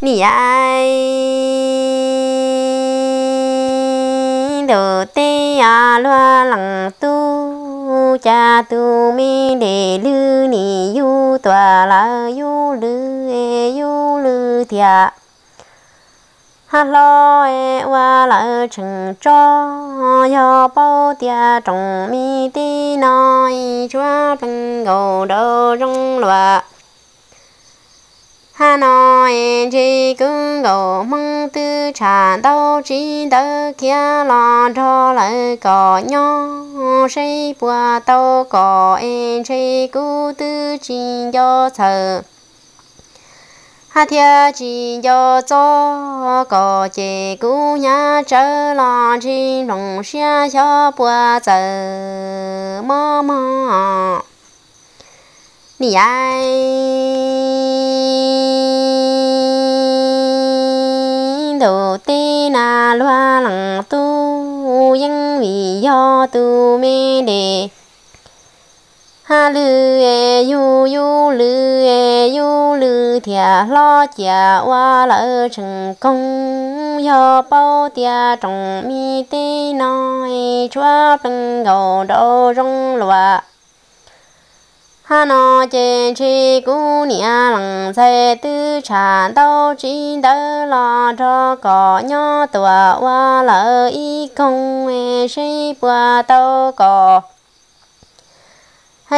Nim ais ntuj teb luag leej tub, cas tus me dej lwj nim yug tuaj lawm yub lwj, yub lwj thiab. Hab hlob ua lawm tseem tso, yog paub tias rooj me teb no tsuab pleev nkaus rau zoo luaj. Hab no es ntshe kuv nkauj hmoob twb tshaj ntau tsis ntawd khiav los nrog lawv kom nyob, seb puas tau kom es ntshe kuv twb tsis nco txhawm. Hab thiab tsis nco txob kom ces kuv hnyav tsawv los ntshe nplooj siab xyov puas txawm mob mog. Nim ais ntuj teb na luag leej tub, yeej vim yog tus me dej hab lwj yug yub lwj, yub lwj thiab hlob cia ua lawm tseem koog, yog paub tias rooj me teb no tsuab pleev nkaus rau zoo luaj. Hab no ces ntshe kuv niam leej ntxhais twb tshaj ntau tsis ntawd los nrog kom nyob tuaj ua lawm ib koog, seb puas tau kom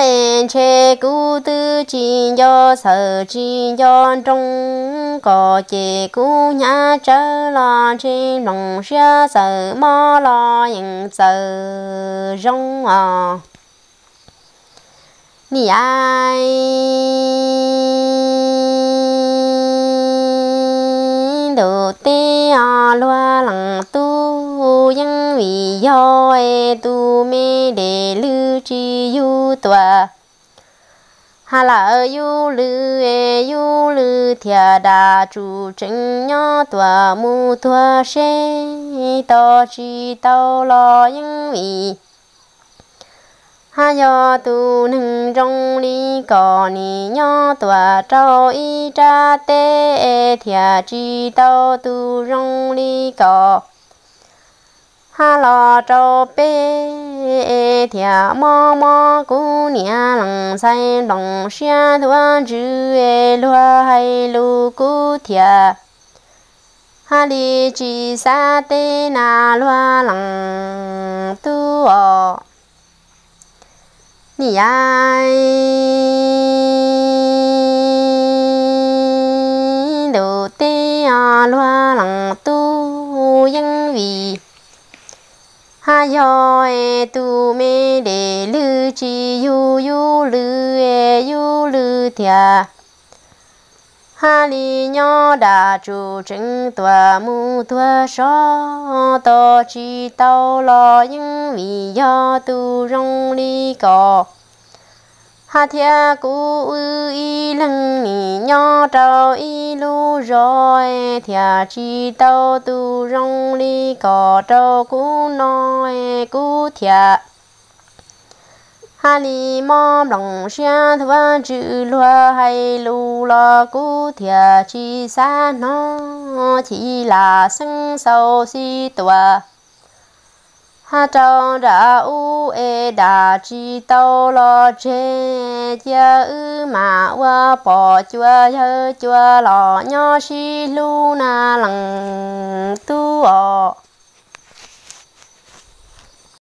es ntshe kuv twb tsis nco txhawm tsis nco nroo, kom ces kuv hnyav tsawv los ntshe nplooj siab txawm mob los yeej txawm zoo os. Nim ais ntuj teb luag leej tub, yeej vim yog es tus me dej lwj tsis yug tuaj. Hab lawm yub lwj, yub lwj thiab dab tsum tseem nyob tuaj mus tuag seb tos tsis tau los yeej vim hab yog tus neeg zoo li kom nim nyob tuaj rau ib rab teb thiab tsis tau tus zoo li kom hab los rau peb thiab mob mob kuv niam leej ntxhais nplooj siab tuaj ntsws luag hais lus kuv thiab hab li tsis xav teb na luag leej tub os. Nim ais ntuj teb luag leej tub, yeej vim hab yog es tus me dej lwj tsis yug yub lwj, yub lwj thiab hab li nyob dab tsum tseem tuaj mus tuag sov tos tsis tau los yeej vim yog tus zoo li kom hab thiab kuv wb ib leeg nim nyob rau ib lub zos thiab tsis tau tus zoo li kom rau kuv no kuv thiab hab li mob nplooj siab tuaj ntsws luag hais lus los kuv thiab tsis xav hnov chim lam xeeb xaus xib tuaj hab rau nram ub es dab tsis tau los tseg, cia wb mam ua pom cua yawg cua los nyob sib hlub na leej tub.